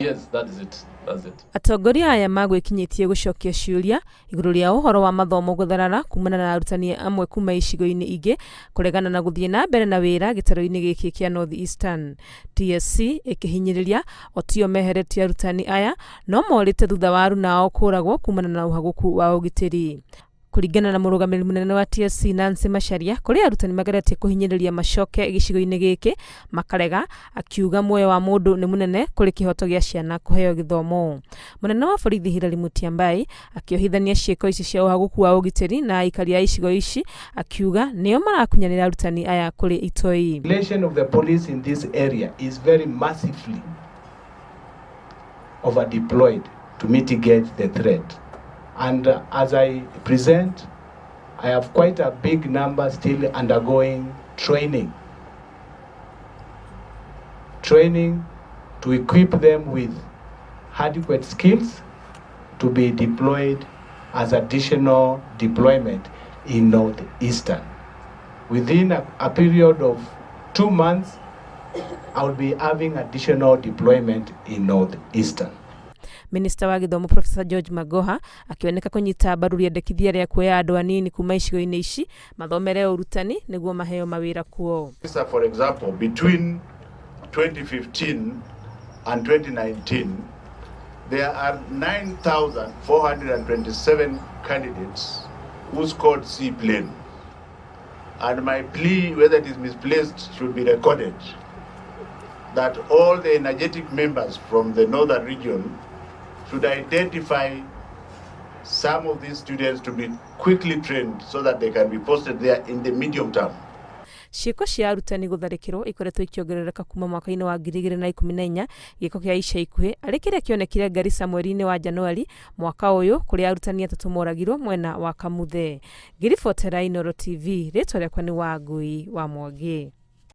Yes, that is it. That's it. Atongoria aya magwĩkinyĩtie gũcokia ciũria igũrũ rĩa ũhoro wa mathomo gũtharara kumana na arutani amwe kuma icigo-inĩ ingĩ kũregana na gũthiĩ na mbere na wĩra gĩtarũ-inĩ gĩkĩ kĩa North Eastern. TSC ĩkĩhinyĩrĩria o tio meheretie arutani aya no morĩte thutha wa aruna ao kũragwo kumana na ũhagũku wa ũgitĩri. Kũringana na mũrũgamĩrĩri mũnene wa TSC Nancy Macharia, kũrĩ arutani mageretie kũhinyĩrĩria macoke gĩcigo-inĩ gĩkĩ makarega, akiuga muoyo wa mũndũ nĩ mũnene kũrĩ kĩhoto gĩa ciana kũheo gĩthomo. Mũnene wa borithi Hilary Mutyambai akĩohithania ciĩko ici cia ũhagũku wa ũgitĩri na aikari a icigo ici akiuga nĩo marakunyanĩra arutani aya kũrĩ itoi. Population of the police in this area is very massively over deployed to mitigate the threat. And as I present, I have quite a big number still undergoing training. Training to equip them with adequate skills to be deployed as additional deployment in Northeastern. Within a period of 2 months, I will be having additional deployment in Northeastern. Minista wa gĩthomo Professor George Magoha akĩoneka kũnyita mbaru rĩendekithia rĩa kuoya andũ anini kuma icigo-inĩ ici mathomere ũrutani nĩguo maheo mawĩra kuo. For example, between 2015 and 2019, there are 9,427 candidates who scored C plain. And my plea, whether it is misplaced, should be recorded that all the energetic members from the northern region should identify some of these students to be quickly trained so that they can be posted there in the medium term. Ciĩko cia arutani gũtharĩkĩrwo ikoretwo ikĩongerereka kuma mwaka-inĩ wa 2014, gĩko kĩa ica ikuhĩ arĩ kĩrĩa kĩonekire Garissa mweri-inĩ wa Januari mwaka ũyũ, kũrĩa arutani atatũ moragirwo mwena wa Kamuthe. Ngĩribotera Inooro TV, rĩtwa rĩakwa nĩ Wangui wa Mwangi.